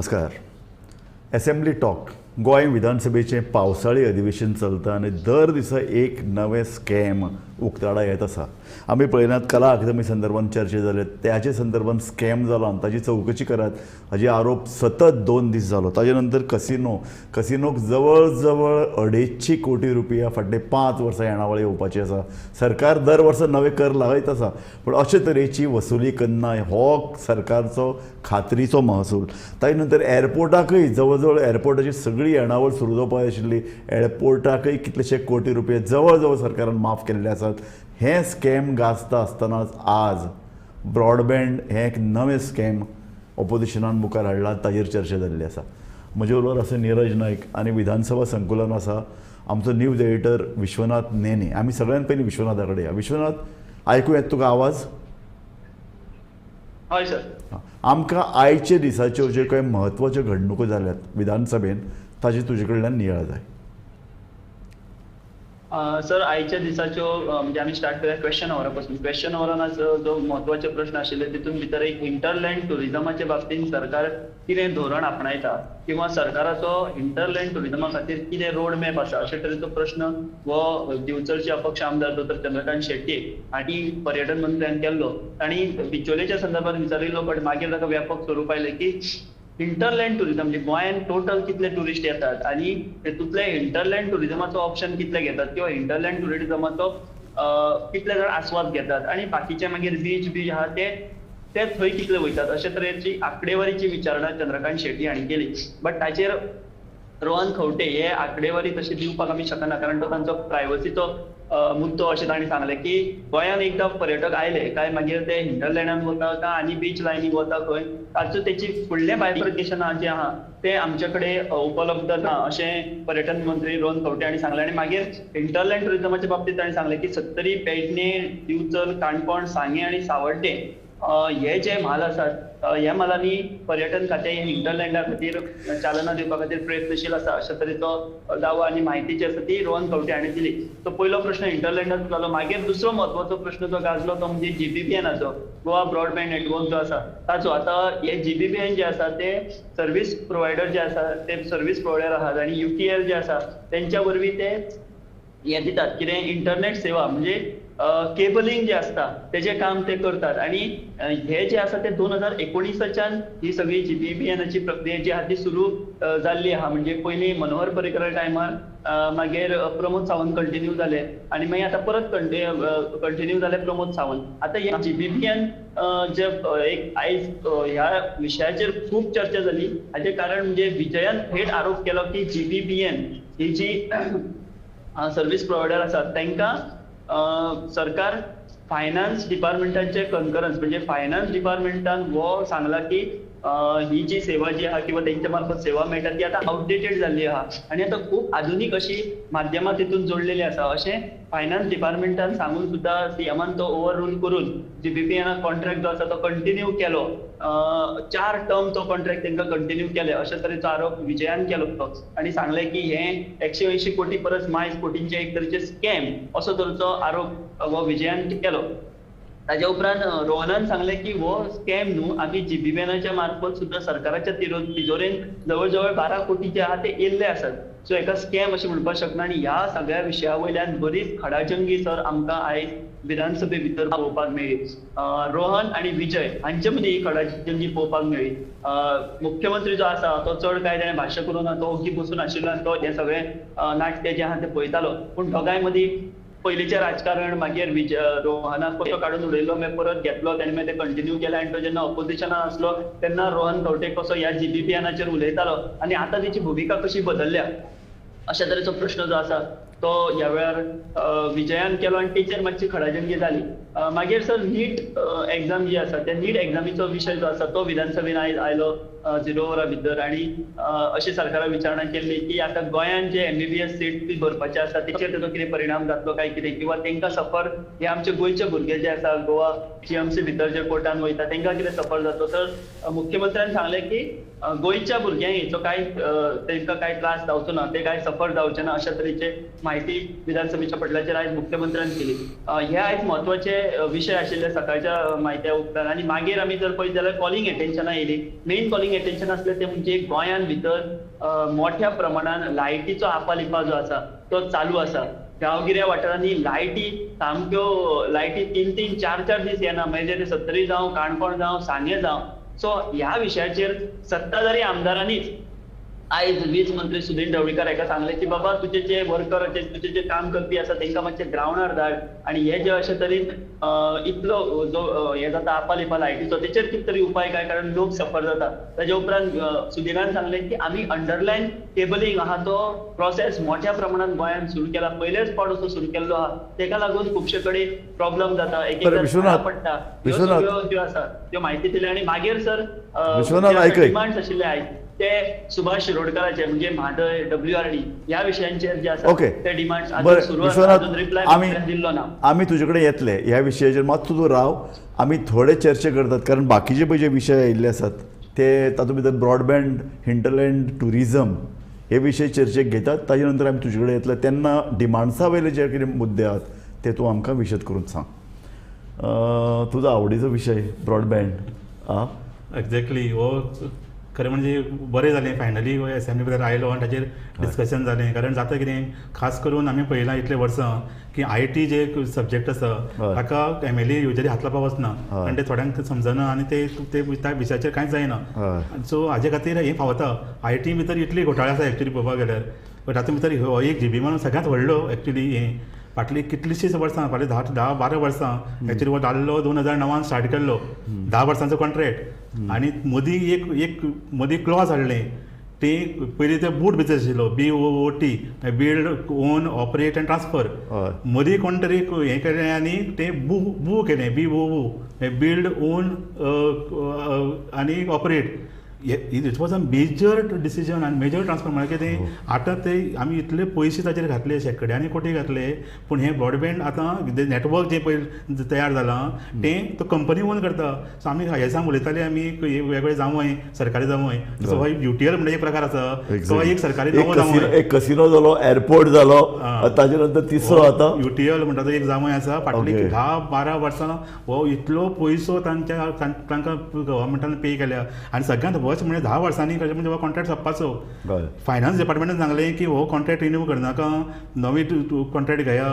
नमस्कार. Assembly talk. Goa विधानसभेचें पावसाळी अधिवेशन चलता आनी दर दिसा एक नवें स्कॅम उक्ताडा येत आसा. आमी पळयल्यात कला अकादमी संदर्भात चर्चा जाले, त्याचे संदर्भात स्कॅम जालो आनी ताची चवकशी करात हाजे आरोप सतत 2 दीस जालो. ताजे नंतर कसिनोक जवळ जवळ 250 कोटी रुपया फाटले 5 वर्सां येणावळ येवपाची आसा. सरकार दर वर्सा नवे कर लायत आसा, पूण अशे तरेची वसुली करना हो सरकारचो खात्रीचो महसूल. ताजे नंतर एअरपोर्टाकय जवळ जवळ एअरपोर्टाची सगळी येणावळ सुरू जावपाक आशिल्ली, एअरपोर्टाकय कितलेशे कोटी रुपये जवळ जवळ सरकारान माफ केल्ले आसात. हें स्कॅम गाजता आसतनाच आज ब्रॉडबँड हें एक नवें स्कॅम ऑपोजिशनान मुखार हाडलां, ताजेर चर्चा जाल्ली आसा. म्हजे बरोबर आसा निरज नायक आनी विधानसभा संकुलन आसा आमचो न्यूज एडिटर विश्वनाथ नेने. आमी सगळ्यान पयलीं विश्वनाथा कडेन या. विश्वनाथ, आयकूं येता तुका आवाज? हय सर. आमकां आयचे दिसाच्यो ज्यो कांय म्हत्वाच्यो घडणुको जाल्यात विधानसभेन ताजे तुजे कडल्यान नियाळ जाय. सर, आयच्या दिसाच्यो म्हणजे आमी स्टार्ट करूया क्वेश्चन अवरा पासून. क्वेश्चन अवरान आज जो म्हत्वाचे प्रश्न आशिल्ले तितून भितर एक हिंटरलँड टुरिजमाचे बाबतींत सरकार कितें धोरण आपणायता किंवा सरकाराचो हिंटरलँड टुरिजमा खातीर कितें रोड मॅप आसा अशे तरेचो प्रश्न हो दिवचलचे अपक्ष आमदार दोतोर चंद्रकांत शेट्ये हांणी पर्यटन मंत्र्यान केल्लो. तांणी बिचोलेच्या संदर्भात विचारिल्लो, बट मागीर ताका व्यापक स्वरूप आयलें की हिंटरलँड टुरिजम म्हणजे गोंयांत टोटल कितले टुरिस्ट येतात आनी तेतूंतले हिंटरलँड टुरिजमाचो ऑप्शन कितले घेतात किंवा हिंटरलँड टुरिजमाचो कितले जाण आस्वाद घेतात आनी बाकीचे मागीर बीच बीच आहा ते थंय कितले वयतात अशे तरेची आंकडेवारीची विचारणा चंद्रकांत शेट्टी हांणी केली. बट ताचेर रोहन खंवटे हे आंकडेवारी तशी दिवपाक आमी शकना, कारण तो तांचो प्रायवसीचो मुद्दो अशें तांणी सांगलें की गोंयांत एकदां पर्यटक आयले काय मागीर ते हिंटरलँडान वता काय आनी बीच लायनीक वता खंय, ताचो तेची फुडलें बायफर्केशन जें आहा तें आमचे कडेन उपलब्ध ना अशें पर्यटन मंत्री रोहन खंवटे हांणी सांगलें. आनी मागीर हिंटरलँड टुरिजमाच्या बाबतींत तांणी सांगलें की सत्तरी, पेडणे, दिवचल, काणकोण, सांगें आनी सावड्डें हे जे म्हाल आसात ह्या म्हालांनी पर्यटन खातें हिंटरलँडा खातीर चालना दिवपा खातीर प्रयत्नशील आसा अशा तरेचो दावो आनी म्हायती जी आसा ती रोहन खंवटे हांणी दिली. तो पयलो प्रश्न हिंटरलँडाचो जालो. मागीर दुसरो म्हत्वाचो प्रश्न जो गाजलो तो म्हणजे जीबीबीएनाचो, गोवा ब्रॉडबँड नेटवर्क जो आसा ताचो. आतां हे जीबीबीएन जे आसा ते सर्वीस प्रोवायडर जे आसा ते सर्वीस प्रोवायडर आहात आनी युटीएल जे आसा तेंच्या वरवीं ते हें दितात कितें इंटरनेट सेवा म्हणजे केबलिंग जे आसता तेजें काम ते करतात. आनी हे जे आसा ते 2019च्यान ही सगळी जीबीबीएनाची प्रक्रिया जी आहा ती सुरू जाल्ली आहा. म्हणजे पयलीं मनोहर पर्रीकर टायमार, मागीर प्रमोद सावंत कंटिन्यू जाले आनी मागीर आतां परत कंटिन्यू जाले प्रमोद सावंत. आतां हे जीबीबीएन जे एक आयज ह्या विशयाचेर खूब चर्चा जाली. हाचें कारण म्हणजे विजयान थेट आरोप केलो की जीबीबीएन ही जी सर्वीस प्रोवायडर आसा तांकां सरकार फायनान्स डिपार्टमेंटाचे कन्करन्स म्हणजे फायनान्स डिपार्टमेंटान हो सांगला की ही जी सेवा जी आहा किंवा तेंच्या मार्फत सेवा मेळटा ती आतां आवटडेटेड जाल्ली आहा आनी आतां खूब आधुनीक अशी माध्यमां तितून जोडलेली आसा अशें फायनान्स डिपार्टमेंटान सांगून सुद्दां सीएमान तो ओवर रूल करून जीबीबीएना कॉन्ट्रॅक्ट जो आसा तो कंटिन्यू केलो. 4 टर्म तो कॉन्ट्रॅक्ट तांकां कंटिन्यू केले अशे तरेचो आरोप विजयान केलो आनी सांगलें की हें 180 कोटी परस मायज कोटींचे एक तरेचे स्कॅम असो तरेचो आरोप हो विजयान केलो. ताज्या उपरांत रोहनान सांगलें की हो स्कॅम न्हू, आमी जीबीबीएनाच्या मार्फत सुद्दां सरकाराच्या तिजोरेन जवळ जवळ 12 कोटी जे आहा ते येयल्ले आसात. सो एका स्कॅम अशें म्हणपाक शकना. आनी ह्या सगळ्या विशया वयल्यान बरीच खडाजंगी सर आमकां आयज विधानसभे भितर पळोवपाक मेळ्ळी. रोहन आनी विजय हांचे मदीं ही खडाजंगी पळोवपाक मेळ्ळी. मुख्यमंत्री जो आसा तो चड कांय ताणें भाश्य करूं ना, तो ओगी बसून आशिल्लो आनी तो हें सगळें नाट्य जें आहा तें पळयतालो. पूण दोगांय मदीं पयलींचें राजकारण, मागीर विजय रोहनाक कसो काडून उडयलो, मागीर परत घेतलो तेणें, मागीर तें कंटिन्यू केलें आनी तो जेन्ना ऑपोजिशनान आसलो तेन्ना रोहन खंवटे कसो ह्या जीबीबीएनाचेर उलयतालो आनी आतां तेची भुमिका कशी बदलल्या अशा तरेचो प्रश्न जो आसा तो ह्या वेळार विजयान केलो आनी तेचेर मातशी खडाजंगी जाली. मागीर सर नीट एग्जाम जी आसा त्या नीट एग्जामीचो विशय जो आसा तो विधानसभेन आयज आयलो 0 वरां भितर आनी अशी सरकारान विचारणा केल्ली की आतां गोंयांत जे एमबीबीएस सीट ती भरपाची आसा तेचेर तेजो कितें परिणाम जातलो काय कितें, किंवा तांकां सफर हे आमचे गोंयचे भुरगे जे आसा गोवा जीएमसी भितर जे कोर्टान वयता तांकां कितें सफर जातलो. तर मुख्यमंत्र्यान सांगलें की गोंयच्या भुरग्यांक हेचो कांय तांकां कांय त्रास जावचो ना, ते कांय सफर जावचे ना अशा तरेचे म्हायती विधानसभेच्या पटलाचेर आयज मुख्यमंत्र्यान केली. हे आयज म्हत्वाचे विशय आशिल्ले सकाळच्या म्हायत्या उपरांत. आनी मागीर आमी जर पळयत जाल्यार कॉलिंग एटेन्शनां येयली. मेन कॉलिंग एटेन्शन आसलें तें म्हणजे गोंयांत भितर मोठ्या प्रमाणान लायटीचो आपालिपा जो आसा तो चालू आसा. गांवगिऱ्या वाठारांनी लायटी सामक्यो लायटी 3-3, 4-4 दीस येना, म्हणजे ते सत्तरी जावं, काणकोण जावं, सांगें जावं. सो ह्या विशयाचेर सत्ताधारी आमदारांनीच आयज वीज मंत्री सुदिन ढवळीकर हाका सांगलें की बाबा तुजे जे वर्कर तुजे जे काम करपी आसा तांकां मातशें ग्रावंडार धाड आनी हे जे अशे तरेन इतलो जो हे जाता आपालिपा लायटीचो तेचेर कितें तरी उपाय काय, कारण लोक सफर जाता. ताजे उपरांत सुदिनान सांगलें की आमी अंडरलायन केबलिंग आहा तो प्रोसेस मोठ्या प्रमाणात गोंयांत सुरू केला, पयलेच फावट असो सुरू केल्लो आहा, तेका लागून खुबशे कडेन प्रॉब्लम जाता, एक एकदां पडटा. ह्यो सगळ्यो ज्यो आसा त्यो म्हायती दिल्या. आनी मागीर सर डिमांड्स आशिल्ले आयज ते सुभाष शिरोडकराचे म्हणजे म्हादय, WRD ह्या विशयांचेर जे आसा ते डिमांड्स अजून सुरू आसा, अजून रिप्लाय दिल्लो ना. आमी तुजे कडेन येतले ह्या विशयाचेर, मात तूं राव, आमी थोडे चर्चा करतात कारण बाकीचे पळय जे विशय आयिल्ले आसात ते तातूंत भितर ब्रॉडबँड, हिंटरलँड ट्युरिजम हे विशय चर्चेक घेतात. ताजे नंतर आमी तुजे कडेन येतले तेन्ना डिमांड्सा वयले जे कितें मुद्दे आहात ते तूं आमकां विशद करून सांग. तुजो आवडीचो विशय ब्रॉडबँड. आं, एक्झॅक्टली, हो खरें म्हणजे बरें जालें फायनली एसेंब्ली भितर आयलो आनी ताचेर डिस्कशन जालें. कारण जाता कितें, खास करून आमी पळयलां इतले वर्सां की I T J subject आसा ताका एम एल ए युजली हात लावपाक वचना, कारण ते थोड्यांक समजना आनी ते त्या विशयाचेर कांयच जायना. सो हाजे खातीर हें फावता. I T भितर इतली घोटाळे आसा एक्चुली पळोवपाक गेल्यार, बट तातूंत भितर हो एक जी बी म्हणून सगळ्यांत व्हडलो एक्चुली. हें फाटलीं कितलींशींच वर्सां, फाटलीं 10-12 वर्सां एक्चुली हो जाल्लो 2009 स्टार्ट केल्लो, 10 वर्सांचो कॉन्ट्रॅक्ट. आनी मदीं एक मदीं क्लॉज हाडलें, ती पयलीं ते बूट बिजनेस आशिल्लो, BOOT, build own operate and transfer. मदीं कोण तरी हें केलें आनी तें बू केलें, BOO, build own आनी operate. It was a major decision आनी मेजर ट्रान्सफर. म्हळ्यार कितें, आतां ते आमी इतले पयशे ताचेर घातले, शेंकड्यांनी कोटी घातले, पूण हें ब्रॉडबँड आतां नॅटवर्क जें पळय तयार जालां तें तो कंपनी ओन करता. सो आमी हेसांग उलयताले आमी वेगळे जावंय, सरकारी जावंय. सो हो UTL म्हणटा एक प्रकार आसा, तो एक सरकारी नवो जावंय, एक कसिनो जालो, एअरपोर्ट जालो, ताजे नंतर तिसरो आतां UTL म्हणटा तो एक जावंय आसा. फाटलीं 10-12 वर्सां हो इतलो पयसो तांच्या तांकां गव्हर्मेंटान पे केल्या. आनी सगळ्यांत वर्स म्हणजे 10 वर्सांनी कशें म्हणजे हो कॉन्ट्रॅक्ट सोंपपाचो. फायनान्स डिपार्टमेंटान सांगलें की हो कॉन्ट्रॅक्ट रिन्यू करनाका, नवी कॉन्ट्रॅक्ट घेया.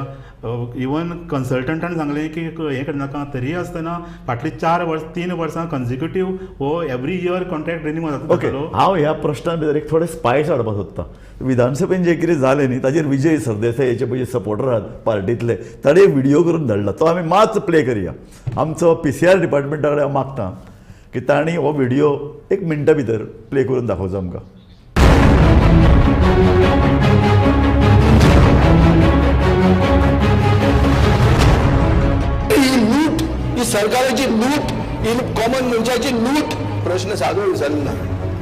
इवन कन्सल्टंटान सांगलें की हें करनाका, तरी आसतना फाटलीं 4-3 वर्सां कन्सिक्युटीव हो एवरी इयर कॉन्ट्रॅक्ट रिन्यू जाता. ओके, हांव ह्या प्रश्नान भितर एक थोडें स्पायस हाडपाक सोदतां. विधानसभेन जें कितें जालें न्ही ताजेर विजय सरदेसाय हेचे पळय सपोर्टर आहात पार्टींतले, ताणें एक व्हिडियो करून धाडला, तो आमी मात प्ले करया. आमचो PCR डिपार्टमेंटा कडेन हांव मागता की तांणी हो व्हिडियो एक मिनटा भितर प्ले करून दाखोवचो आमकां. ही लूट, ही सरकाराची लूट, ही कॉमन मनशाची लूट. प्रश्न सादो विचारना,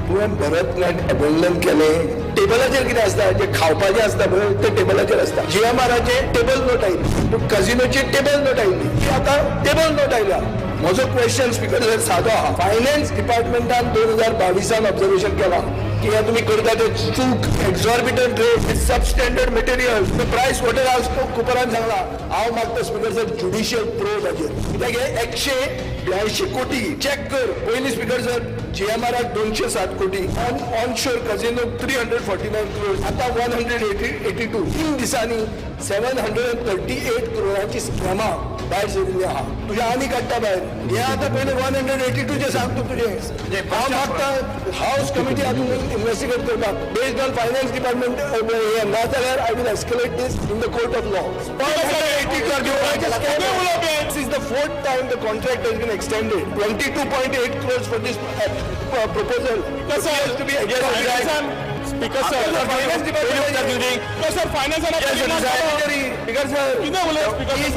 तुवें भरतनेट अबेंडन केलें, टेबलाचेर कितें आसता, जे खावपाचें आसता पळय ते टेबलाचेर आसता. GMRाचें टेबल नोट आयली, कजिनोची टेबल नोट आयली, आतां टेबल नोट आयल्या. म्हजो क्वेश्चन स्पीकर सर सादो आहा, फायनान्स डिपार्टमेंटान 2022 ऑब्जर्वेशन केलां की हें तुमी करता ते चूक, exorbitant rate, substandard material, price water house कुपरान सांगला. हांव मागता स्पीकर सर ज्युडिशियल प्रोब हाजेर, कित्याक हे 182 कोटी चॅक कर. पयलीं स्पीकर सर GMRाक 207 कोटी, ऑनशोर कजिनो 349 करोड, आतां 182. 3 दिसांनी 738 करोडांची स्कॅमां भायर सरिल्ली आहा. तुजें आनी काडटा भायर हे आतां पयलीं 182 सांग तूं तुजें. हांव मागता हावस कमिटी हातून इन्वेस्टिगेट करपाक बेस्ड ऑन फायनान्स डिपार्टमेंट, हें ना जाल्यार I will escalate this in the court of law. This is the 4th time the contract has been extended. 22.8 crores for this proposal. Has to be Speaker sir, finance department. Sir, finance Speaker sir,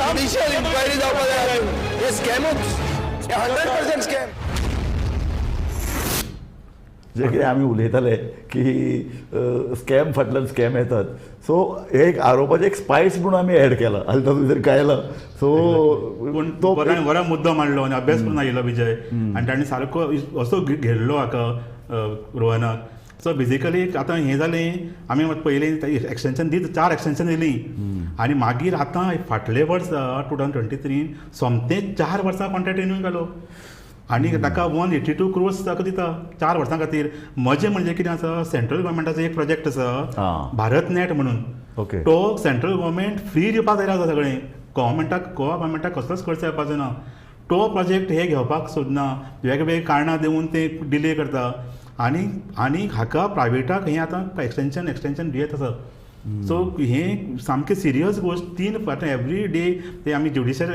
judicial inquiry जावपाक जाय. हे स्कॅमूच, 100% scam. जे कितें आमी उलयताले की scam फाटल्यान scam येतात, so हे एक आरोपाचें एक स्पायस म्हणून आमी एड केला आनी तातूंत भितर कायला. सो पूण तो बरो मुद्दो मांडलो आनी अभ्यास करून आयिल्लो विजय, आनी ताणें सारको असो घेल्लो हाका रोहनाक. सो बेजिकली आतां हें जालें आमी पयलीं एक्सटेंशन दीत 4 एक्सटेंशन दिलीं आनी मागीर आतां फाटले वर्सा 2023 सोमतें 4 वर्सां कॉन्ट्रॅक्ट रिन्यू केलो आनी ताका 182 क्रोर्स ताका दिता 4 वर्सां खातीर. मजे म्हणजे कितें आसा, सेंट्रल गव्हर्मेंटाचो एक प्रोजेक्ट आसा भारत नॅट म्हणून, तो सेंट्रल गव्हर्मेंट फ्री दिवपाक तयार आसा सगळें गव्हर्मेंटाक, गोवा गव्हर्मेंटाक कसलोच खर्च येवपाचो ना. तो प्रोजेक्ट हे घेवपाक सोदना, वेगवेगळे कारणां दिवन ते डिले करता आनी आनी हाका प्रायवेटाक हें आतां एक्सटेंशन एक्सटेंशन दियत आसा. सो हें सामकें सिरियस गोश्ट. 3 आतां एवरी डे ते आमी ज्युडिशियल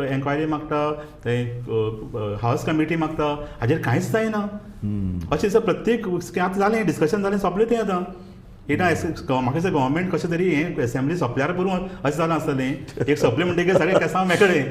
एन्क्वायरी मागता, ते हावस कमिटी मागता, हाजेर कांयच जायना. अशें दिसता प्रत्येक आतां जालें डिस्कशन जालें सोंपलें तें. आतां येता म्हाका दिसता गव्हर्मेंट कशें तरी हें एसेंब्ली सोंपल्यार पुरो अशें जालां आसतलें. एक सोंपलें म्हणटकीर सगळें केसांव मेकळें.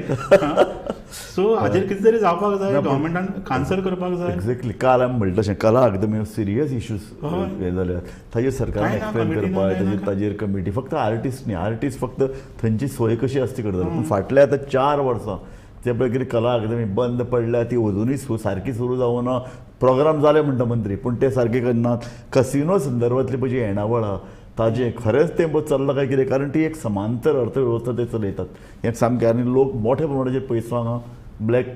सो हाजेर कितें तरी जावपाक जाय, गव्हर्मेंटान आन्सर करपाक जाय. एक्झॅक्टली. काल आमी म्हणटा तशें कला अकादमी सिरियस इश्यूज हे जाल्यात, ताजेर सरकारान एक्सप्लेन करपाक, ताजेर कमिटी. फक्त आर्टिस्ट न्ही, आर्टिस्ट फक्त थंयची सोय कशी आसता ती करता. पूण फाटल्या आतां 4 वर्सां ते पळय कितें कला अकादमी बंद पडल्या, ती अजुनूय सारकी सुरू जावना. प्रोग्राम जाले म्हणटा मंत्री, पूण ते सारके करनात. कसिनो संदर्भांतली पळय जी येणावळ आहा ताजें खरेंच तें चल्लां काय कितें, कारण ती एक समांतर अर्थवेवस्था ते चलयतात हें सामकें. आनी लोक मोठ्या प्रमाणाचेर पयसो हांगा ब्लॅक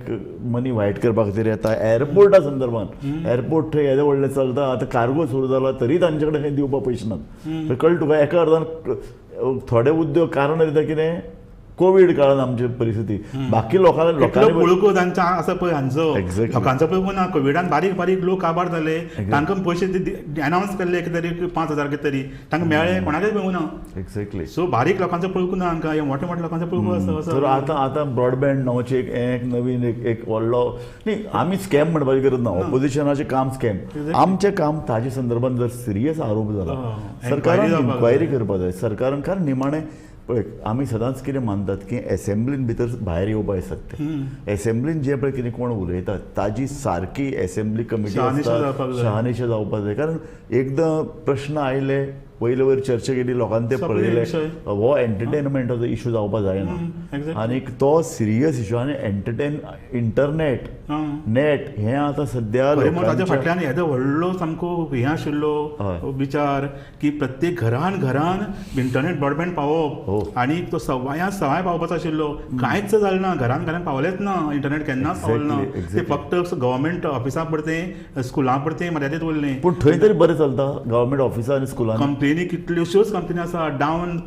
मनी व्हायट करपा खातीर येता. एअरपोर्टा संदर्भात एअरपोर्ट थंय येदें व्हडलें चलता, आतां कार्गो सुरू जाला तरी तांचे कडेन खंय दिवपाक पयशे नात. कळ्ळें तुका, एका अर्दान थोडे उद्योग कारण दिता कितें कोवीड काळान आमची परिस्थिती, बाकी लोकांनी पळोवंक तांच्या आसा पळय हांचो लोकांचो पळोवंक ना. कोविडान बारीक बारीक लोक काबार जाले, तांकां पयशे अनावन्स केल्ले कितें तरी 5,000 कितें तरी तांकां मेळ्ळे, कोणाकच मेळूंक ना. एक्झॅक्टली. सो बारीक लोकांचो पळोवंक ना हांकां, हे मोठे मोठे लोकांचो पळोवंक आसा. तर आतां आतां ब्रॉडबँड नांवाची एक नवीन एक व्हडलो न्ही, आमी स्कॅम म्हणपाची गरज ना, ऑपोजिशनाचें काम स्कॅम, आमचें काम ताजे संदर्भात जर सिरियस आरोप जाला सरकारान इन्क्वायरी करपाक जाय सरकारान. कारण निमाणें पळय आमी सदांच कितें मानतात की एसेंब्लीन भितर भायर येवपाक आसतात ते एसेंब्लीन जे पळय कितें कोण उलयतात ताजी सारकी एसेंब्ली कमिटी शहानिशा जावपाक जाय. कारण एकदां प्रश्न आयले वयले वयर चर्चा केली लोकांनी ते पळयले, हो एंटरटेनमेंटाचो इशू जावपाक जायना आनी तो सिरियस इशू. आनी एंटरटेन इंटरनेट नेट हें आतां सद्या ताच्या फाटल्यान येदो व्हडलो सामको हें आशिल्लो विचार की प्रत्येक घरान घरान इंटरनेट ब्रॉडबँड पावोवप आनी तो सवाय सवाय पावपाचो आशिल्लो. कांयच जालें ना, घरान घरान पावलेंच ना इंटरनेट, केन्नाच पावलें ना. ते फक्त गव्हर्मेंट ऑफिसां पुरतें स्कुलां पुरतें मर्यादीत उरलें. पूण थंय तरी बरें चलता गव्हर्मेंट ऑफिसां आनी स्कुलां. कंप्लेनी कितल्योश्योच कंपनी आसा, डावन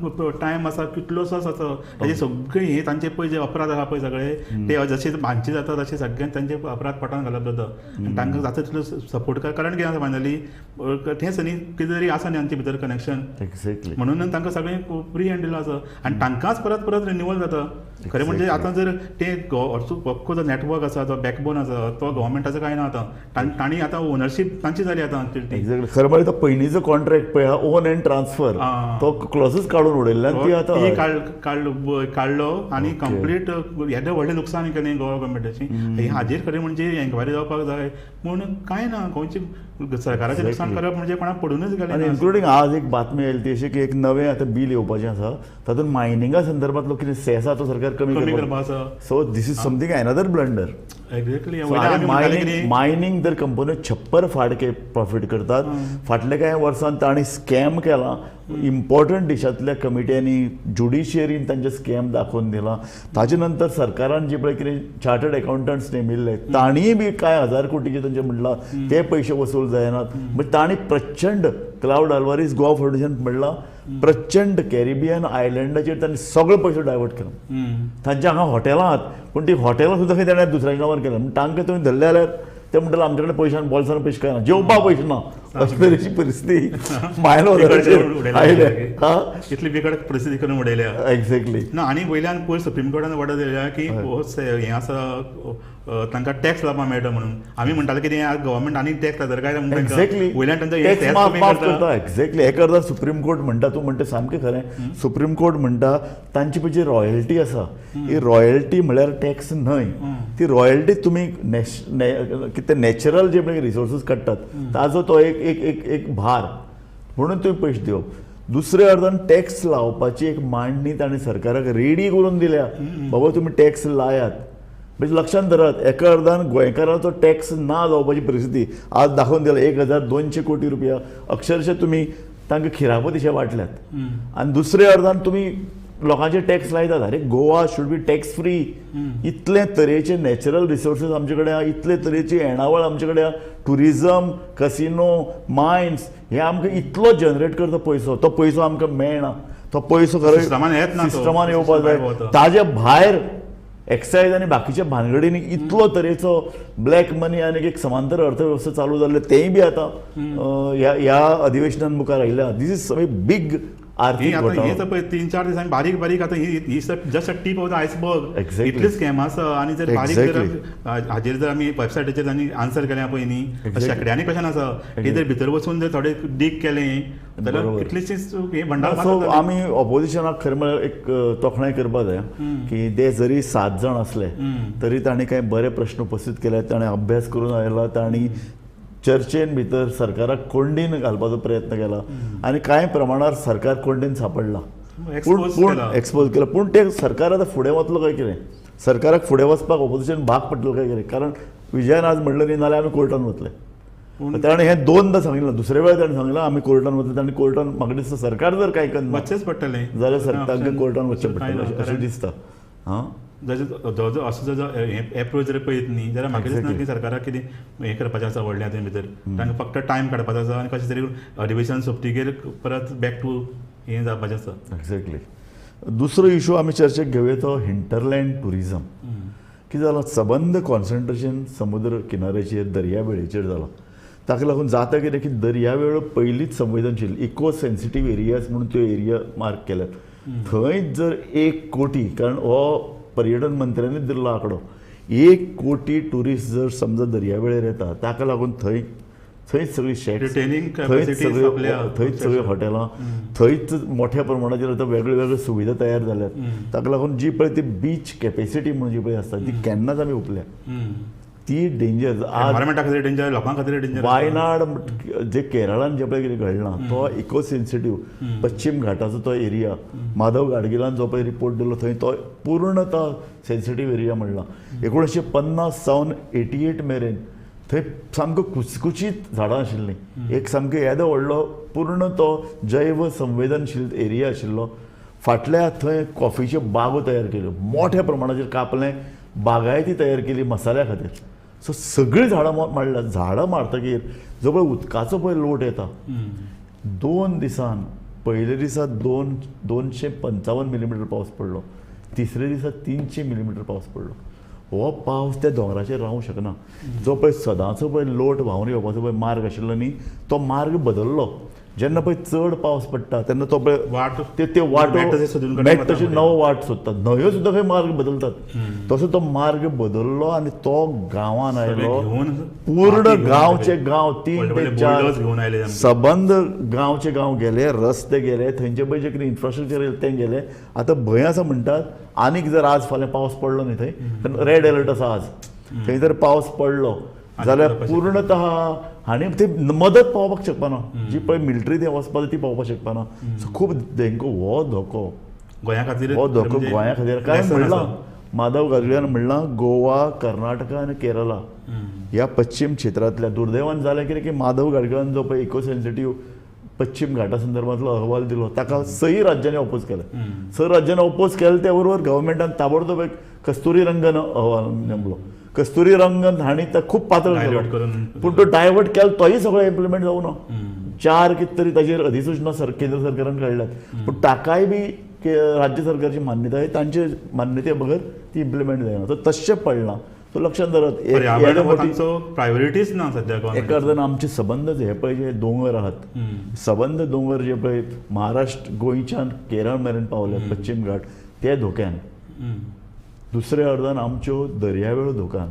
टायम आसा कितलोसोच आसा. ताजे सगळे हे तांचे पळय जे अपराध आसा पळय सगळे ते जशे बांदचे जाता तशे सगळ्यांक तांचे अपराध पोटान घालप जाता आनी तांकां जाता तितलो सपोर्ट कर. कारण कितें आसा फायनली तेंच न्ही कितें तरी आसा न्ही आमचे भितर कनेक्शन. एक्झॅक्टली. म्हणून तांकां सगळें फ्री हँड दिलो आसा आनी तांकांच परत परत रिन्युअल जाता. खरें म्हणजे आतां जर ते अख्खो जो नॅटवर्क आसा जो बॅकबोन आसा तो गव्हर्मेंटाचो कांय ना आतां, तांणी आतां ओनरशीप तांची जाली आतां. एक्झॅक्टली. खरें म्हळ्यार तो पयलींचो कॉन्ट्रॅक्ट पळय ओन एंड ट्रान्सफर तो क्लॉजच काडून उडयल्ल्यान ती आतां काडलो आनी कंप्लीट येदें व्हडलें लुकसाण केलें गोवा गव्हर्मेंटाचें. हाजेर खरें म्हणजे एन्क्वायरी जावपाक जाय पूण कांय ना, गोंयचे सरकाराचें लुकसाण करप म्हणजे कोणाक पडूनच गेलें. आनी इन्क्लुडींग आज एक बातमी आयली ती अशी की एक नवें आतां बील येवपाचें आसा तातूंत मायनिंगा संदर्भांतलो कितें सेस आसा तो सरकार कमी करपाक आसा. So this is something another blunder. Exactly. Mining जर कंपन्यो 56 फाडके प्रॉफीट करतात, फाटल्या कांय वर्सान तांणी स्कॅम केला. इम्पॉर्टंट देशांतल्या कमिट्यांनी ज्युडिशियरीन तांचे स्कॅम दाखोवन दिला. ताजे नंतर सरकारान जे पळय कितें चार्टर्ड अकाउंटंट्स नेमिल्ले तांणीय बी कांय 1000 कोटीचे तांचे म्हणलां ते पयशे वसूल जायनात. म्हणजे तांणी प्रचंड क्लावड अल्वारीस गोवा फावंडेशन म्हणलां प्रचंड कॅरिबियन आयलंडाचेर तांणी सगळे पयशे डायवर्ट केला. तांच्या हांगा हॉटेलां आहात पूण ती हॉटेलां सुद्दां खंय ताणें दुसऱ्या नांवार केला. म्हण तांकां तुवें धरले जाल्यार ते म्हणटाले आमचे कडेन पयशे बोल्सान पयशे काय ना, जेवपाक पयशे ना, अशे तरेची परिस्थिती मायल आयल्या. इतली बिकट परिस्थिती करून उडयल्या. एक्झॅक्टली. ना आनी वयल्यान पयर सुप्रीम कोर्टान ऑर्डर दिल्या की हें आसा तांकां टॅक्स लावपाक मेळटा म्हणून. आमी म्हणटाले कितें गव्हर्मेंट आनी टॅक्स लायता काय. एक्झॅक्टली. वयल्यान तांचो माफ करता. एक्झॅक्टली. एका अर्दान सुप्रीम कोर्ट म्हणटा, तूं म्हणटा सामकें खरें. सुप्रीम कोर्ट म्हणटा तांची पळय जी रॉयल्टी आसा ही रॉयल्टी म्हळ्यार टॅक्स न्हय, ती रॉयल्टी तुमी कितें नॅचरल जे पळय रिसोर्सीस काडटात ताजो तो एक एक एक एक भार म्हणून तुमी पयशे दिवप. दुसऱ्या अर्दान टॅक्स लावपाची एक मांडणी ताणें सरकाराक रेडी करून दिल्या, बाबा तुमी टॅक्स लायात. म्हणजे लक्षांत धरात, एका अर्दान गोंयकाराचो टॅक्स ना जावपाची परिस्थिती आज दाखोवन दिला. 1200 कोटी रुपया अक्षरशः तुमी तांकां खिरापत अशें वांटल्यात आनी दुसऱ्या अर्दान तुमी लोकांचे टॅक्स लायतात. अरे Goa should be tax free. इतले तरेचे नॅचरल रिसोर्सीस आमचे कडेन आहा, इतले तरेची येणावळ आमचे कडेन आहा, टुरिजम, कसिनो, मायन्स हे आमकां इतलो जनरेट करता पयसो, तो पयसो आमकां मेळना, तो पयसो खरो सिस्टमान येवपाक जाय. ताजे भायर एक्सायज आनी बाकीच्या भानगडींनी इतलो तरेचो ब्लॅक मनी आनी एक समांतर अर्थवेवस्था चालू जाल्ले, तेंय बी आतां ह्या अधिवेशनान मुखार आयिल्लें. This is a big आर्थीक घोटाळो. हे पळय 3-4 दिसांनी बारीक बारीक आतां ही just a tip of the iceberg इतली स्कॅम आसा. आनी जर बारीक जर हाजेर जर आमी वेबसायटीचेर आनी आन्सर केलें पळय न्ही, शेंकड्यांनी क्वेश्चन आसा, हे जर भितर वचून जर थोडे डीग केलें जाल्यार कितलीशीच हे भंडार. सो आमी ऑपोजिशनाक खरें म्हळ्यार एक तोखणाय करपाक जाय की ते जरी 7 जाण आसले तरी तांणी कांय बरे प्रश्न उपस्थीत केले, ताणें अभ्यास करून आयला, तांणी चर्चेन भितर सरकाराक कोंडीन घालपाचो प्रयत्न केला आनी कांय प्रमाणार सरकार कोंडीन सांपडला, पूण एक्सपोज केला. पूण ते सरकार आतां फुडें वतलो काय कितें, सरकाराक फुडें वचपाक ऑपोजिशन भाग पडटलो काय कितें, कारण विजयान आज म्हणलें न्ही नाल्यार आमी कोर्टान वतले. ताणें हें 2दा सांगिल्लें, दुसऱ्या वेळार ताणें सांगलां आमी कोर्टान वतले, ताणें कोर्टान म्हाका दिसता सरकार जर कांय करना वचचेंच पडटलें जाल्यार तांकां कोर्टान वचचें पडटलें अशें दिसता. हां, जो असो जो एप्रोच जर पळयत न्ही जाल्यार म्हाका दिसना की सरकाराक कितें हें करपाचें आसा व्हडलें हातूंत भितर. तांकां फक्त टायम काडपाचो आसा आनी कशें तरी अधिवेशन सोंपतकीर परत बॅक टू हें जावपाचें आसा. एक्झॅक्टली. दुसरो इशू आमी चर्चेक घेवया तो हिंटरलँड टुरिजम. कितें जालां, सबंद कॉन्सन्ट्रेशन समुद्र किनाऱ्याचेर, दर्यावेळेचेर जालां. ताका लागून जाता कितें की दर्यावेळ पयलींच संवेदनशील इको सेन्सिटीव एरियाज म्हणून त्यो एरिया मार्क केल्यात. थंय जर 1 कोटी, कारण हो पर्यटन मंत्र्यांनी दिल्लो आंकडो, 1 कोटी ट्युरिस्ट जर समजा दर्यावेळेर येता, ताका लागून थंय थंयच सगळी शॅक्स, थंयच सगळीं हॉटेलां, थंयच मोठ्या प्रमाणाचेर आतां वेगळे वेगळे सुविधा तयार जाल्यात. ताका लागून जी पळय ती बीच कॅपेसिटी म्हणून जी पळय आसता ती केन्नाच आमी उपल्या, ती डेंजर. आज लोकां खातीर डेंजर. वायनाड जे केरळान जे पळय कितें घडलां तो इको सेन्सिटीव पश्चिम घाटाचो तो एरिया, माधव गाडगिलान जो पळय रिपोर्ट दिलो थंय तो पूर्णतः सेन्सिटीव एरिया म्हणला. 1950 सावन 88 मेरेन थंय सामको कुचकुचीत झाडां आशिल्लीं, एक सामको येदो व्हडलो पूर्ण तो जैव संवेदनशील एरिया आशिल्लो. फाटल्या थंय कॉफीच्यो बागो तयार केल्यो, मोठ्या प्रमाणाचेर कापलें, बागायती तयार केली मसाल्या खातीर. सो सगळीं झाडां मारल्या. झाडां मारतकीर जो पळय उदकाचो पळय लोट येता, 2 दिसान, पयले दिसा 255 मिलीमिटर पावस पडलो, तिसरे दिसा 300 मिलीमिटर पावस पडलो. हो पावस त्या दोंगराचेर रावूंक शकना. जो पळय सदांचो पळय लोट व्हांवन येवपाचो पळय मार्ग आशिल्लो न्ही, तो मार्ग बदल्लो. जेन्ना पळय चड पावस पडटा तेन्ना तो पळय वाट ते वाटो मेट तशी नवो वाट सोदतात, न्हंयो सुद्दां खंय मार्ग बदलतात. तसो तो मार्ग बदल्लो आनी तो गांवान आयलो, पूर्ण गांवचे गांव 3 ते 4 सबंद गांवचे गांव गेले, रस्ते गेले, थंयचे पळय जे कितें इन्फ्रास्ट्रक्चर येयलें तें गेलें. आतां भंय आसा म्हणटात आनीक जर आज फाल्यां पावस पडलो न्ही थंय, कारण रेड अलर्ट आसा आज, थंय जर पावस पडलो जाल्यार पूर्णतः आनी ती मदत पावपाक शकपाना, जी पळय मिलिटरी थंय वचपाक ती पावपाक शकपाना. सो खूब धोको, हो धोको गोंया खातीर, हो धोको गोंया खातीर. काय म्हणलां माधव गाडगिलान म्हणलां गोवा, कर्नाटका आनी केरला ह्या पश्चिम क्षेत्रांतल्या दुर्दैवान जालें कितें की माधव गाडगिलान जो पळय इको सेन्सिटीव पश्चिम घाटा संदर्भातलो अहवाल दिलो ताका 6 राज्यांनी ओपोज केलें. 6 राज्यांनी ओपोज केलें त्या बरोबर गव्हर्मेंटान ताबडतोब एक कस्तुरी रंगन अहवाल नेमलो. कस्तुरी रंगन हांणी ताका खूब पातळ केलो, पूण तो डायवर्ट केलो तोय सगळो इम्प्लिमेंट जावना. 4 कितें तरी ताजेर अधिसूचना केंद्र सरकारान काडल्यात, पूण ताकाय बी राज्य सरकारची मान्यताय, तांचे मान्यते बगर ती इम्प्लिमेंट जायना. सो तशें पडलां. सो लक्षांत धरात, प्रायोरिटीज ना सद्या. एका अर्थान आमचे सबंद हे पळय जे दोंगर आहात, सबंद दोंगर जे पळय महाराष्ट्र गोंयच्यान केरळ मेरेन पावले पश्चिम घाट, ते धोक्यान. दुसऱ्या अर्दान आमच्यो दर्यावेळो धोक्यान.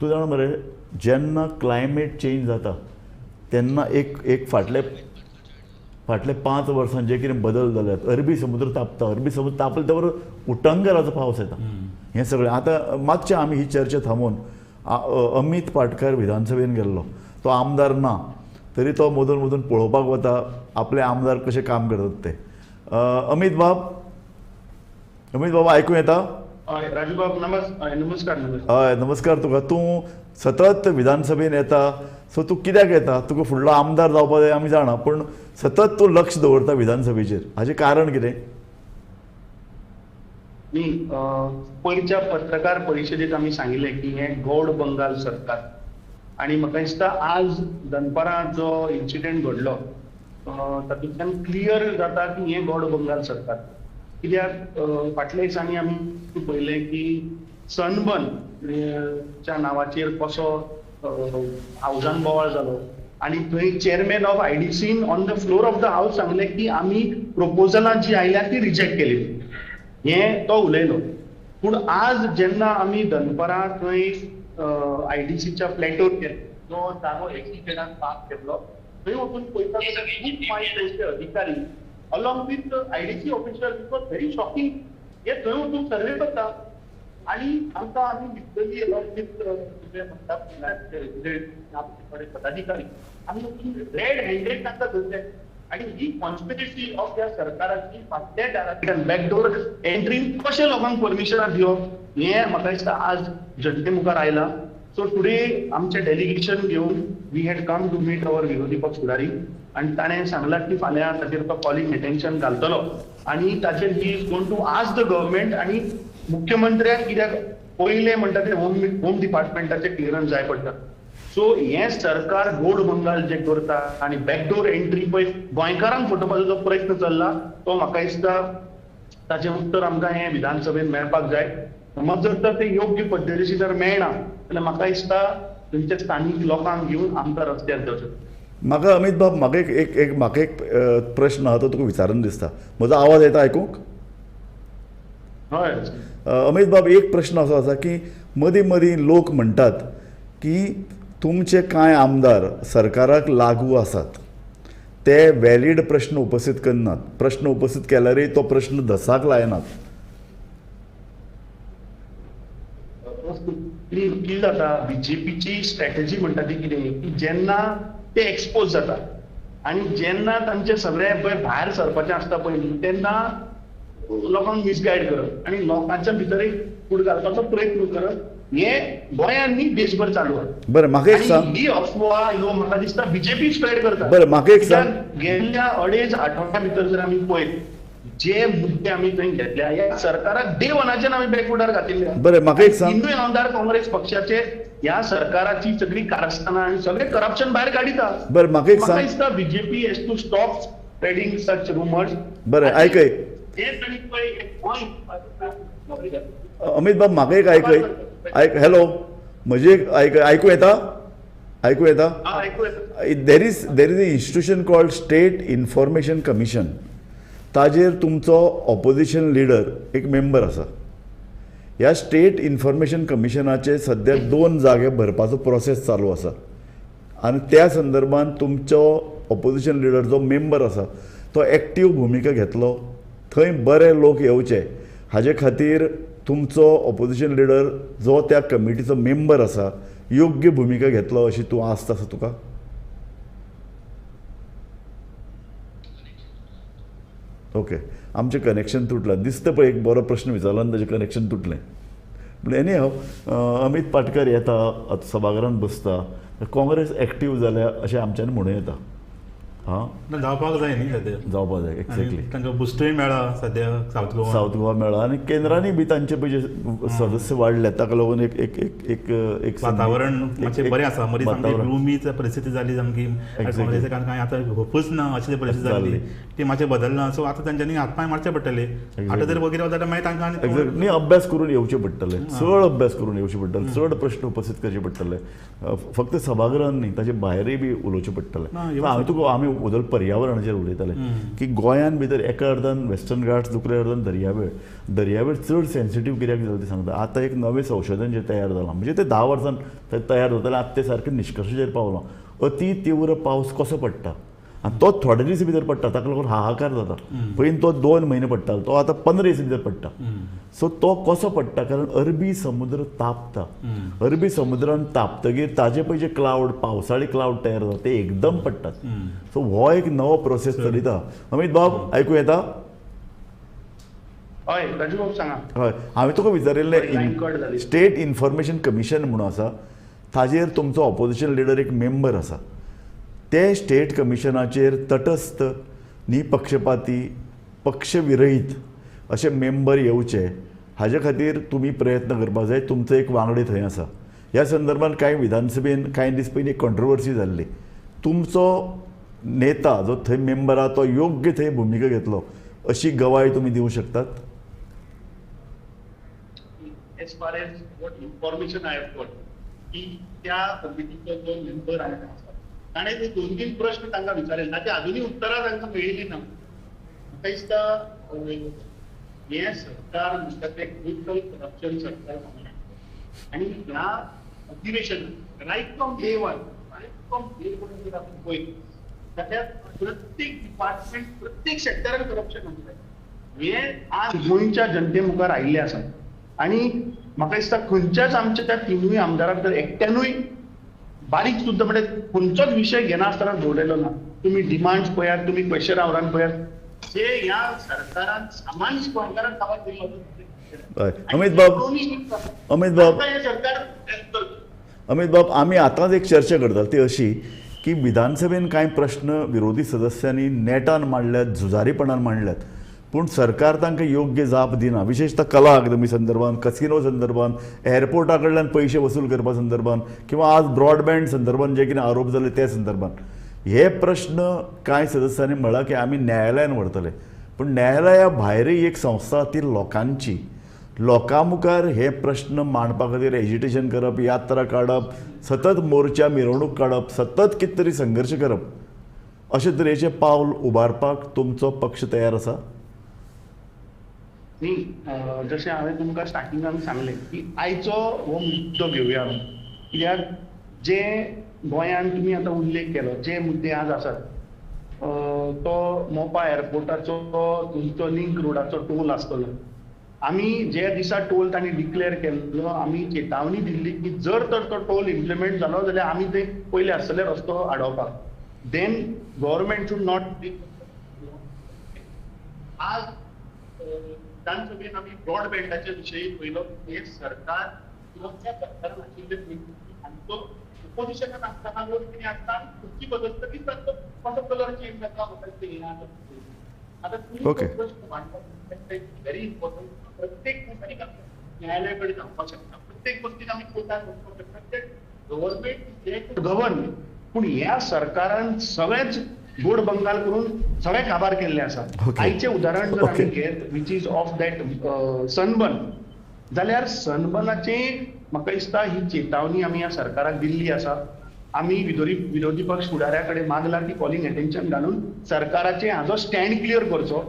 तूं जाणा मरे, जेन्ना क्लायमेट चेंज जाता तेन्ना एक एक फाटले फाटले 5 वर्सां जे कितें बदल जाल्यात, अरबी समुद्र तापता, अरबी समुद्र तापले ते बरोबर उटंगराचो पावस येता. हें सगळें आतां मातशें आमी ही चर्चा थांबोवन अमीत पाटकर विधानसभेन गेल्लो, तो आमदार ना तरी तो मदून मदून पळोवपाक वता आपले आमदार कशें काम करतात ते. अमीत बाब, अमीत बाबा आयकूं येता? हय राजूबाब नमस्कार. हय नमस्कार तुका. तूं सतत विधानसभेन येता, सो तूं कित्याक येता? तुका फुडलो आमदार जावपा जाय आमी जाणा, पूण सतत तूं लक्ष दवरता विधानसभेचेर, हाचें कारण कितें? न्ही, पयरच्या पत्रकार परिशदेत आमी सांगिल्लें की हें गौड बंगाल सरकार आनी म्हाका दिसता आज दनपारां जो इन्सिडंट घडलो तातूंतल्यान क्लियर जाता की हें गौड बंगाल सरकार. कित्याक फाटल्या दिसांनी आमी पळयलें की सनबर्न च्या नांवाचेर कसो हावजान बोवाळ जालो आनी थंय चेअरमॅन ऑफ आयडीसीन on the floor of the house सांगलें की आमी प्रपोजलां जी आयल्या ती रिजेक्ट केली, हें तो उलयलो. पूण आज जेन्ना आमी दनपारां थंय आयडीसीच्या फ्लॅटोर गेले, जो जागो एक्सिडेंटान पास केल्लो थंय वचून पळयता जाल्यार खूब मागीर थंयचे अधिकारी along with IDC official, it was very shocking, हे थंय वचून सर्वे करता आनी आमकां आमी लिटरली अलॉंग विथ म्हणटा आमचे पदाधिकारी आमी वचून रेड हँडेड तांकां धरले. आनी ही कॉन्स्पिरसी ऑफ ह्या सरकाराची फाटल्या दारांतल्यान बॅकडोर एंट्रीन कशें लोकांक परमिशनां दिवप हें म्हाका दिसता आज जनते मुखार आयलां. सो टुडे आमचें डेलिगेशन घेवन we had come to meet our विरोधी पक्ष फुडारी आनी ताणें सांगलां की फाल्यां ताचेर तो कॉलिंग एटेन्शन घालतलो आनी ताचेर he is going to ask the government आनी मुख्यमंत्र्याक, कित्याक पयलें म्हणटा तें होम डिपार्टमेंटाचें क्लियरन्स जाय पडटा. सो हें सरकार गोड बंगाल जें करता आनी बॅकडोर एंट्री पळय गोंयकारांक फटोवपाचो जो प्रयत्न चल्ला तो म्हाका दिसता ताचें उत्तर आमकां हें विधानसभेन मेळपाक जाय. समज जर तर तें योग्य पद्दतीन जर मेळना जाल्यार म्हाका दिसता थंयच्या स्थानीक लोकांक घेवन आमकां रस्त्यार देंवचें. म्हाका अमित बाब, म्हाका एक एक म्हाका एक प्रश्न आहा तो तुका विचारून दिसता. म्हजो आवाज येता आयकूंक? हय अमित बाब, एक प्रश्न असो आसा की मदीं मदीं लोक म्हणटात की तुमचे कांय आमदार सरकाराक लागू आसात, ते वॅलीड प्रश्न उपस्थित करनात, प्रश्न उपस्थित केल्यारय तो प्रश्न धसाक लायनात. कितें जाता, बीजेपीची स्ट्रॅटजी म्हणटा ती कितें की जेन्ना ते एक्सपोज जाता आनी जेन्ना तांचे सगळे पळय भायर सरपाचें आसता पळय तेन्ना लोकांक मिसगायड करप आनी लोकांच्या भितर एक फूट घालपाचो प्रयत्न करप हें गोंयांत न्ही देशभर चालू आसा. बरें, म्हाका एक सांग, ही अफवा ह्यो म्हाका दिसता बीजेपी स्प्रेड करता. बरें, म्हाका एक सांग, गेल्ल्या 2.5 आठवड्या भितर जर आमी पळयत जे मुद्दे आमी थंय घेतल्या ह्या सरकाराक डे वनाच्यान आमी बॅकफुटार घातिल्ले. बरें, म्हाका एक सांग, तिनूय आमदार काँग्रेस पक्षाचे ह्या सरकाराची सगळी कारस्थानां आनी सगळे करप्शन भायर काडिता. बरें, म्हाका एक सांग, दिसता BJP has to stop spreading such rumours. बरें, आयकय अमित बाब, म्हाका एक आयकय, आयक, हॅलो, म्हजी एक आयक, आयकूं येता? आयकूं येता? There is a institution called state information commission, ताजेर तुमचो ऑपोजिशन लिडर एक मेंबर आसा. ह्या स्टेट इन्फॉर्मेशन कमिशनाचे सद्या 2 जागे भरपाचो प्रोसेस चालू आसा आनी त्या संदर्भात तुमचो ऑपोजिशन लिडर जो मेंबर आसा तो एक्टीव भुमिका घेतलो, थंय बरे लोक येवचे हाजे खातीर तुमचो ऑपोजिशन लिडर जो त्या कमिटीचो मेंबर आसा योग्य भुमिका घेतलो अशी तूं आस्त आसा तुका? ओके, आमचें कनेक्शन तुटलां दिसता पळय, एक बरो प्रश्न विचारलो आनी ताजें कनेक्शन तुटलें. पूण एनी हाव, अमित पाटकर येता आतां सभाघरांत बसता, काँग्रेस एक्टीव जाल्या अशें आमच्यान म्हणूं येता. हां, जावपाक जाय न्ही सद्या, जावपाक जाय एक्झॅक्टली. तांकां बुस्टूय मेळ्ळा सद्या सावथ गोवा, सावथ गोवा मेळ्ळा आनी केंद्रांनी बी तांचे पळय सदस्य वाडले, ताका लागून एक एक एक एक एक वातावरण मातशें बरें आसा. मदीं सामकी ग्लुमी परिस्थिती जाली सामकी काँग्रेसी, कारण कांय आतां होपूच ना अशी परिस्थिती जाली, ती मातशें बदलना. सो आतां तांच्यांनी हात पांय मारचे पडटले, आतां जर वगैरे जाल्यार मागीर तांकां न्ही अभ्यास करून येवचें पडटलें, चड अभ्यास करून येवचें पडटलें, चड प्रश्न उपस्थित करचे पडटले, फक्त सभागृहान न्ही ताचे भायरूय बी उलोवचें पडटलें. हांवें तुका आमी वदल पर्यावरणाचेर उलयताले की गोंयान भितर एका अर्दान वेस्टर्न घाट्स, दुसऱ्या अर्दान दर्यावेळ, दर्यावेळ चड सेन्सिटीव कित्याक जालें तें सांगता. आतां एक नवें संशोधन जें तयार जालां, म्हणजे तें 10 वर्सां तयार जातालें, आतां तें सारकें निश्कर्शाचेर पावलां. अती तीव्र पावस कसो पडटा आनी तो थोडे दीस भितर पडटा, ताका लागून हाहाकार जाता. पयलीं तो 2 म्हयने पडटालो, तो आतां 15 दीस भितर पडटा. सो तो कसो पडटा, कारण अरबी समुद्र तापता, अरबी समुद्रान तापतगीर ताजे पळय जे क्लावड, पावसाळी क्लावड तयार जाता ते एकदम पडटात. सो हो एक नवो प्रोसेस चलयता. अमित बाब, आयकूं येता? हय राजू बाब सांगा. हय, हांवें तुका विचारिल्लें स्टेट इन्फॉर्मेशन कमिशन म्हणून आसा, ताजेर तुमचो ऑपोजिशन लिडर एक मेंबर आसा. ते स्टेट कमिशनाचेर तटस्थ, निपक्षपाती, पक्षविरहीत अशे मेंबर येवचे हाजे खातीर तुमी प्रयत्न करपाक जाय. तुमचो एक वांगडी थंय आसा. ह्या संदर्भात कांय विधानसभेन कांय दीस पयलीं एक कॉन्ट्रोवर्सी जाल्ली. तुमचो नेता जो थंय मेंबर आसा तो योग्य थंय भुमिका घेतलो अशी गवाय तुमी दिवं शकतात? As far as what information I have got की त्या कमिटीचो जो मेंबर आसा ताणें ते 2-3 प्रश्न तांकां विचारले, ताचे आजुनूय उत्तरां तांकां मेळिल्ली ना. म्हाका दिसता हें सरकार म्हणटा तें टोटल करप्शन सरकार आनी ह्या अधिवेशन रायट फ्रॉम डे वन जर आमी पळयत जाल्यार प्रत्येक डिपार्टमेंट, प्रत्येक सेक्टरान करप्शन आसलें. हें आज गोंयच्या जनते मुखार आयिल्लें आसा आनी म्हाका दिसता खंयच्याच आमच्या त्या तिनूय आमदाराक तर एकट्यानूय बारीक सुद्दां म्हणजे खंयचोच विशय घेनासतना दवरलेलो ना. तुमी डिमांड्स पळयात, तुमी क्वेश्चन आवरान पळयात, जे ह्या सरकारान सामान्य गोंयकारांक काबार दिल्लो. अमित बाब, अमित बाब, अमित बाब, आमी आतांच एक चर्चा करतात ती अशी की विधानसभेन कांय प्रश्न विरोधी सदस्यांनी नेटान मांडल्यात, झुजारीपणान मांडल्यात, पूण सरकार तांकां योग्य जाप दिना. विशेषतः कला अकादमी संदर्भात, कसिनो संदर्भात, एअरपोर्टा कडल्यान पयशे वसूल करपा संदर्भात किंवा आज ब्रॉडबँड संदर्भात जे कितें आरोप जाले ते संदर्भात हे प्रश्न कांय सदस्यांनी म्हळां की आमी न्यायालयान व्हरतले. पूण न्यायालया भायरय एक संस्था ती लोकांची, लोकां मुखार हे प्रश्न मांडपा खातीर एजिटेशन करप, यात्रा काडप, सतत मोर्चा मिरवणूक काडप, सतत कितें तरी संघर्श करप, अशे तरेचें पावल उबारपाक तुमचो पक्ष तयार आसा? न्ही, जशें हांवें तुमकां स्टार्टिंगान सांगलें की आयचो हो मुद्दो घेवया आमी, कित्याक जे गोंयांत तुमी आतां उल्लेख केलो जे मुद्दे आज आसात, तो मोपा एअरपोर्टाचो तुमचो लिंक रोडाचो टोल आसतलो. आमी जे दिसा टोल तांणी डिक्लेअर केल्लो आमी चेतावणी दिल्ली की जर तर तो टोल इम्प्लिमेंट जालो जाल्यार आमी ते पयले आसतले रस्तो आडोवपाक. Then government should not. आज विधानसभेन आमी ब्रॉडबँडाच्या विशयी पयलो, हे सरकार किंवा सरकारान आशिल्ले हांचो ऑपोजिशनान आसतना लोक कितें आसता खुर्ची बदलतकीच तांचो कसो कलर चेंज जाता म्हणटा हें आतां तुमी प्रश्न मांडपाक व्हेरी इम्पॉर्टंट. प्रत्येक गोश्टीक आमी न्यायालया कडेन धांवपाक शकता, प्रत्येक गोश्टीक आमी कोर्टान वचपाक शकता. ते गव्हर्मेंट गव्हर्न, पूण ह्या सरकारान सगळेच गोड बंगाल करून सगळें काबार केल्लें आसा. आयचें उदाहरण जर आमी घेत which is of that sunburn, जाल्यार सनबर्नाची म्हाका दिसता ही चेतावणी आमी ह्या सरकाराक दिल्ली आसा. आमी विरोधी पक्ष फुडाऱ्या कडेन मागला की कॉलिंग अटेन्शन घालून सरकाराचें हाजो स्टँड क्लियर करचो.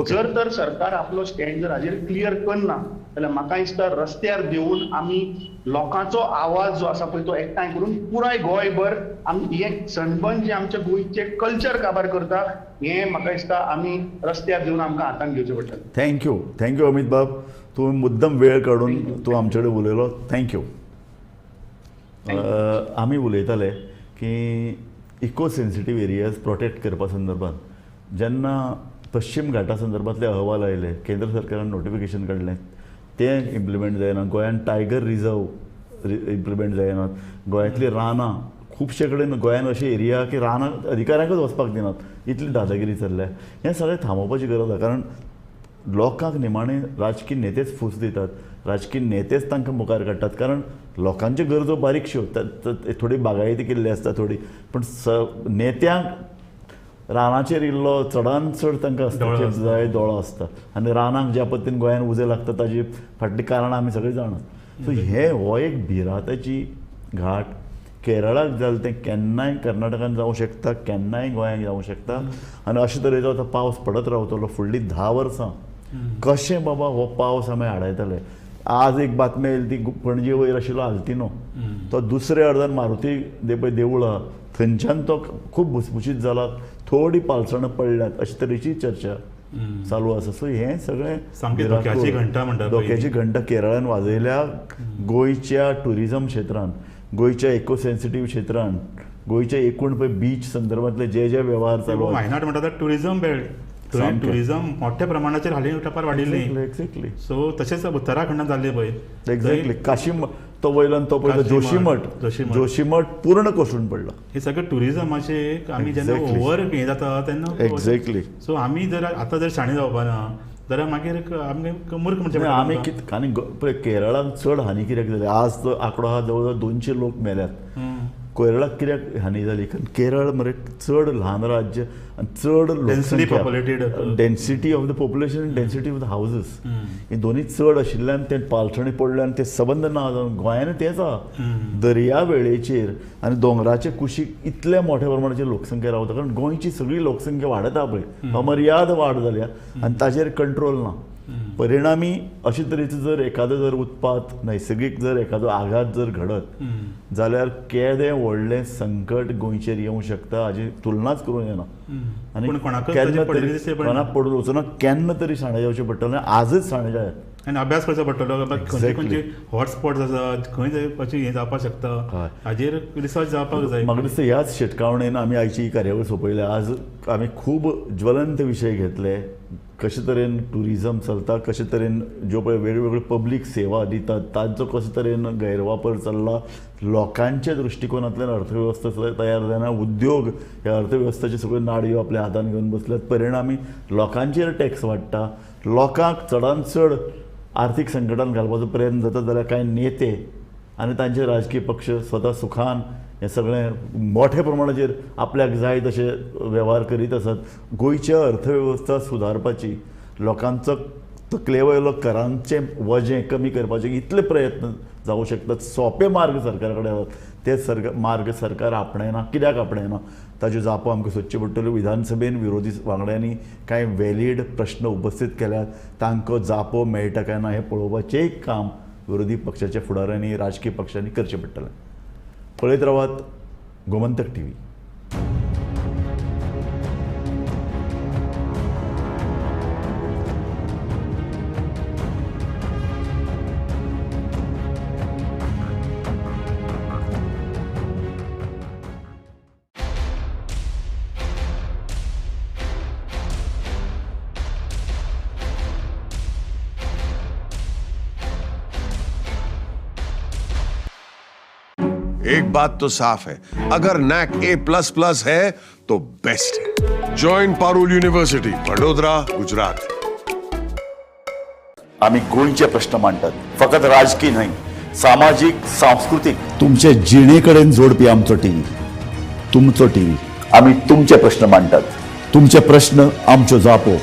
जर तर सरकार आपलो स्टँड जर हाजेर क्लियर करना जाल्यार म्हाका दिसता रस्त्यार देंवून आमी लोकांचो आवाज जो आसा पळय तो एकठांय करून पुराय गोंयभर आमी हें सनबर्न जें आमच्या गोंयचें कल्चर काबार करता हें म्हाका दिसता आमी रस्त्यार देंवून आमकां हातान घेवचें पडटलें. Thank you, thank you Amit बाब, तूं मुद्दम वेळ काडून तूं आमचे कडेन उलयलो. Thank you. आमी उलयताले की इको सेन्सिटीव एरियाज प्रोटेक्ट करपा संदर्भात जेन्ना पश्चिम घाटा संदर्भांतले अहवाल आयले, केंद्र सरकारान नोटिफिकेशन काडलें, तें इम्प्लिमेंट जायना. गोंयांत टायगर रिजर्व इम्प्लिमेंट जायना. गोंयांतलीं रानां खुबशे कडेन गोंयांत अशी एरिया की रानां अधिकाऱ्यांकूच वचपाक दिनात, इतली दादागिरी चल्ल्या. हें सगळें थांबोवपाची गरज आसा, कारण लोकांक निमाणें राजकीय नेतेच फूस दितात, राजकीय नेतेच तांकां मुखार काडटात. कारण लोकांच्यो गरजो बारीकश्यो, थोडी बागायती केल्ली आसता थोडी, पूण नेत्यांक रानाचेर इल्लो चडान चड तांकां हस्तक्षेप जाय, दोळो आसता. आनी रानाक ज्या पद्दतीन गोंयांत उजो लागता ताजी फाटलीं कारणां आमी सगळीं जाणात. सो हे हो एक भिरांतेची घाट केरळाक जालें तें केन्नाय कर्नाटकान जावं शकता, केन्नाय गोंयांत जावं शकता. आनी अशे तरेचो आतां पावस पडत रावतलो फुडलीं 10 वर्सां. कशें बाबा हो पावस आमी आडायतले? आज एक बातमी आयली ती पणजे वयर आशिल्लो आल्तिनो, तो दुसऱ्या अर्दान मारुती पळय देवूळ आहा थंयच्यान तो खूब भुसभुशीत जाला, थोडी पालसणां पडल्यात अशे तरेची चर्चा चालू आसा. सो हें सगळें सामकी धोक्याची घंटा म्हणटा, धोक्याची घंटा केरळान वाजयल्या. गोंयच्या ट्युरिजम क्षेत्रान, गोंयच्या इको सेन्सिटीव क्षेत्रान, गोंयच्या एकूण पळय बीच संदर्भांतले जे जे वेव्हार चालू वायनाड म्हणटा टुरिजम बेल्ट, थंय ट्युरिजम मोठ्या प्रमाणाचेर हालीं तेंपार वाडिल्ली. एक्झॅक्टली. सो तशेंच उत्तराखंडात जाल्लें पळय. एक्झॅक्टली. काशीम तो वयलो आनी तो पळयलो जोशीमठ, जोशीमठ पूर्ण कोसळून पडला. हे सगळें ट्युरिजमाचे आमी जेन्ना ओवर हें जाता तेन्ना. एक्झॅक्टली. सो आमी जर आतां जर शाणे जावपा ना जाल्यार मागीर आमी मूर्ख म्हणचे. आमी कित आनी पळय केरळान चड हानी कित्याक जाली, आज तो आंकडो आहा जवळ जवळ 200 लोक मेल्यात. केरळाक कित्याक हानी जाली, कारण केरळ मरे चड ल्हान राज्य आनी चड लोकसंख्या, density of the population, density of the houses ही दोनूय चड आशिल्ल्यान ते पालसणी पडले आनी ते सबंद ना जावन गोंयांनी तेंच आहा. दर्या वेळेचेर आनी दोंगराचे कुशीक इतल्या मोठ्या प्रमाणाचेर लोकसंख्या रावता, कारण गोंयची सगळी लोकसंख्या वाडत आहा पळय, अमर्याद वाड जाल्या आनी ताजेर कंट्रोल ना. परिणामी अशे तरेचो जर एखादो जर उत्पात, नैसर्गीक जर एखादो आघात जर घडत जाल्यार केदें व्हडलें संकट गोंयचेर येवंक शकता हाजी तुलनाच करूंक येना. आनी केन्ना तरी कोणाक पडून वचूना, केन्ना तरी शाणे जावचें पडटलें, आजच शाणे जायात आनी अभ्यास करचो पडटलो. खंयचे खंयचे हॉटस्पॉट्स आसा, खंय कशें हें जावपाक शकता हाजेर रिसर्च जावपाक जाय. म्हाका दिसता ह्याच शिटकावणेन आमी आयची ही कार्यावळ सोंपयल्या. आज आमी खूब ज्वलंत विशय घेतले, कशे तरेन ट्युरिजम चलता, कशे तरेन ज्यो पळय वेगवेगळ्यो पब्लीक सेवा दितात तांचो कशे तरेन गैरवापर चल्ला, लोकांच्या दृश्टिकोनांतल्यान अर्थवेवस्था तयार जायना, उद्योग ह्या अर्थवेवस्थेच्यो सगळ्यो नाडयो आपल्या हातान घेवन बसल्यात, परिणामी लोकांचेर टॅक्स वाडटा, लोकांक चडान चड आर्थीक संकटान घालपाचो प्रयत्न जाता. जाल्यार कांय नेते आनी तांचे राजकीय पक्ष स्वता सुखान हें सगळें मोठ्या प्रमाणाचेर आपल्याक जाय तशे वेव्हार करीत आसात. गोंयची अर्थवेवस्था सुदारपाची, लोकांचो तकले वयलो करांचें वजें कमी करपाचें इतले प्रयत्न जावं शकतात. सोंपे मार्ग सरकारा कडेन आसात, ते मार्ग सरकार आपणायना. कित्याक आपणायना ताच्यो जापो आमकां सोदच्यो पडटल्यो. विधानसभेन विरोधी वांगड्यांनी कांय व्हॅलीड प्रश्न उपस्थीत केल्यात, तांकां जापो मेळटा काय ना हें पळोवपाचेंय काम विरोधी पक्षाच्या फुडाऱ्यांनी, राजकीय पक्षांनी करचें पडटलें. पळयत रावात गोमंतक टीव्ही. एक बात तो साफ है, अगर नैक A++ है तो बेस्ट है। Join Parul university, Vadodara, Gujarat. आमी गोंयचे प्रश्न मांडटात, फकत राजकीय न्हय, सामाजीक, सांस्कृतीक, तुमचे जिणे कडेन जोडपी आमचो टीव्ही, तुमचो टीव्ही. आमी तुमचे प्रश्न मांडटात, तुमचे प्रश्न आमच्यो जापो,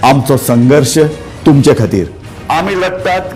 आमचो संघर्श तुमचे खातीर. आमी लढटात.